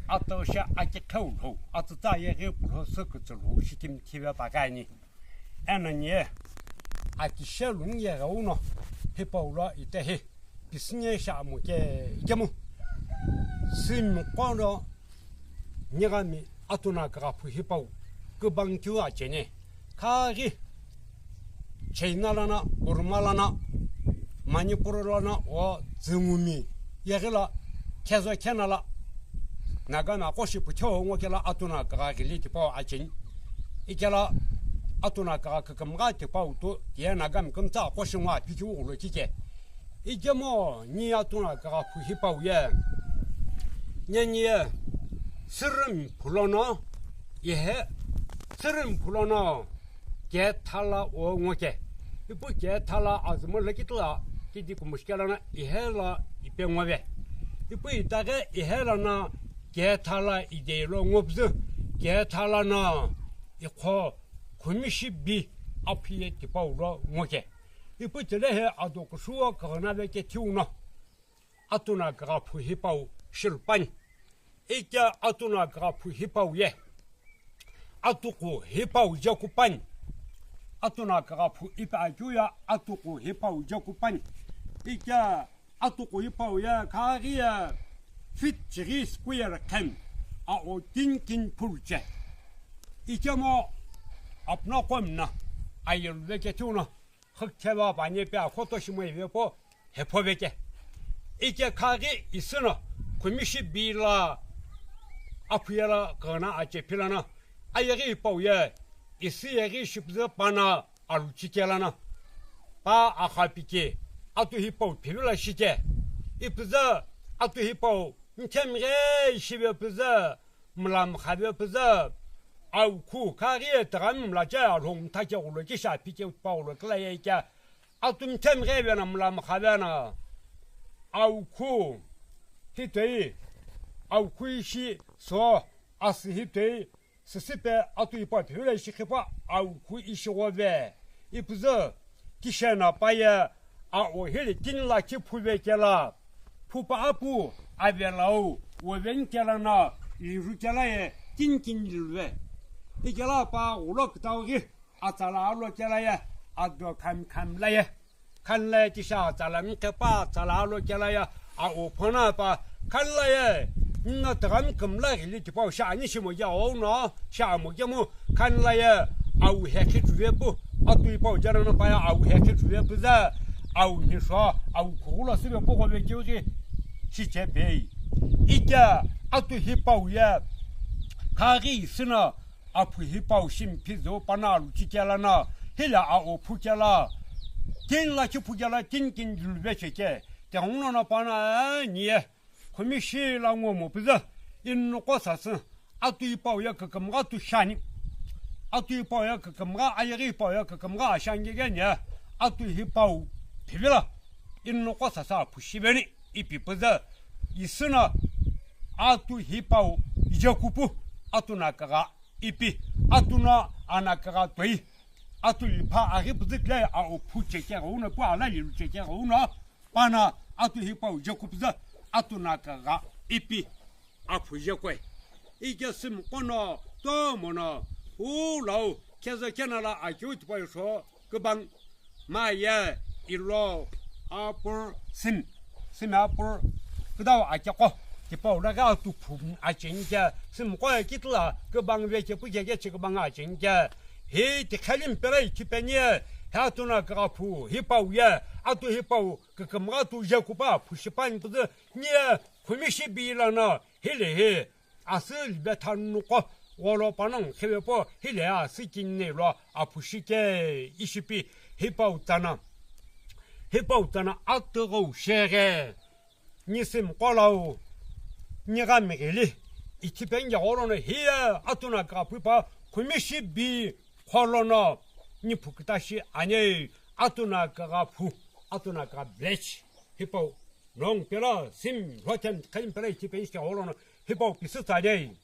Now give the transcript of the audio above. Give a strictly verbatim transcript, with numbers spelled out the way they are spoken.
atosha akikheu lhou, atsütsa yeghi pulho sükütsü lhou shikimthi ve pa kani. Eno ni akishe luni yegheu no, hipau lo itehi, pisinie sha amu ke ikemu. Simiqo no nighami Atuna kagha phu hipau, kübang keu acheni. Khaghi China lana, Burma lana, Manipur lana, o Züngumi, yeghi la, Khezo Khena la, Nagami aqo shi pütheo ngo kela Atuna kagha ghili tipau acheni. Ikela Atuna kagha kükümgha tipau tu, ye Nagami kümtsa aqo shi ngo aphi keu ghulo kike. Ikemu ni Atuna kagha phu hipau ye. Nyenye ye, Sürümi phu lono, ihe, Sürümi phu lono, kethala o ngoke. Ipu kethala azüma lakitla, kidi kumushikela na, ihe la ipe ngove. Ipu itaghe ihe la na, kethala ide lo ngobzü, kethala na, ikho, khumishi bi, aphiye tipau lo ngoke. Ipu tile he ado kusuo kaghana ve ke thiu no. Atuna kagha phu hipau shilupani. Ike Atuna kagha phu hipau ye. Atuku hipau jekupani. Atuna kagha phu ipa akeu ye atuku hipau jekupani. Ike atuku hipau ye khaghi ye feet chighi square khen. Ao tin kin phulche. Ikemu apuna komna ayelu ve ke thiu no. Hüktheva panye pe akhoto shimoi vepo, hepho veke. Ike khaghi isü no, khumishi bi la, aphuye la, kagana ache philana, ayeghi ipau ye, isü yeghi shipüzü pana, aluchi kelana. Pa akha pike, atu hipau phivila shike. Ipüzü, atu hipau, mthemghe shive püzü, mla mkhave püzü, aukhu, khaghi ye tüghami mla che alhou mtha che ghulo kisha phi che utpa ghulo kila ye kya, atu mthemghe vena mla mkhave na, aukhu, hitoi, aukhu ishi, so, asü hitoi, süsü pe atu ipa phivile ishi khipa, aukhu ishi ghove, ipüzü, Kishena paye, ao hili tin lakhi phuve kela, phupa apu, avelau, woven kela na, liru kela ye, tin kin liluve. Ikela pa ghulo kütau ghi, atsala alo kela ye, ado kham kham la ye. Khan la ye tisha atsala mikepa, atsala alo kela ye, Ao phona pa, khan la ye, nna tagami kümla ghili tipau sha ani shimo ye ao no, sha amo kemu, khan la ye, au hekhi tuve pu, atu ipau jana no pa ye, au hekhi tuve pu za, au nisho, au khughula sive pu gove kiu ghi, shi che pei. Ike, atu hipau ye, khaghi isü no, aphu hipau shimi phizo pana alu chikela na, hila ao phukela, tin lakhi phukela, tin kin dulve cheke, Te hongno na pana, eh, nie. Khumi shi la ngo mo püzü. Innuqo sasü. Atu ipau ye kükümgha tu shani. Atu ipau ye kükümgha, ayeghi ipau ye kükümgha ashangi ghe nie. Atu hipau phivila. Innuqo sasü aphu shiveni. Ipi püzü. Isü na. Atu hipau ijekupu. Atu na kagha ipi. Atu na ana kagha toi. Atu lipha aghi püzü kile a ophu cheke gho uno, pu ala lilu cheke gho uno. Pana atu hipau jekupüzü, atu na kagha ipi aphu jekoi. Ike simiqo no, tomo no, u lau, khezo kena la akeu tipau isho, kübang, maye, ilo, apur, sim, simi apur, küdau akeko, tipau laghi atu phu acheni ke, simiqo ye kitila, kübang ve ke pu ke ke chi kübang acheni ke, hi tikheli mpela ithi peni ye, hi atu na kagha phu, hipau ye, atu hipau, kükümgha tu jekupa phu shipani püzü nie khumi shi bi lono hile hi asü libe thanuqo gholo panongu khivepo hile asü kinne lo aphu shike ishipi hipau tsana. Hipau tsana atüghou sheghe. Ni simiqo lau, ni gha mighili, ithi peni ye gholono hiye atu na kagha phu pa khumi shi bi kholono ni phu küta shi ani atu na kagha phu, atu na kagha village. Hipau nongu pela sim lhoten khalim pela ithi peni shi gholono hipau pisü tsani.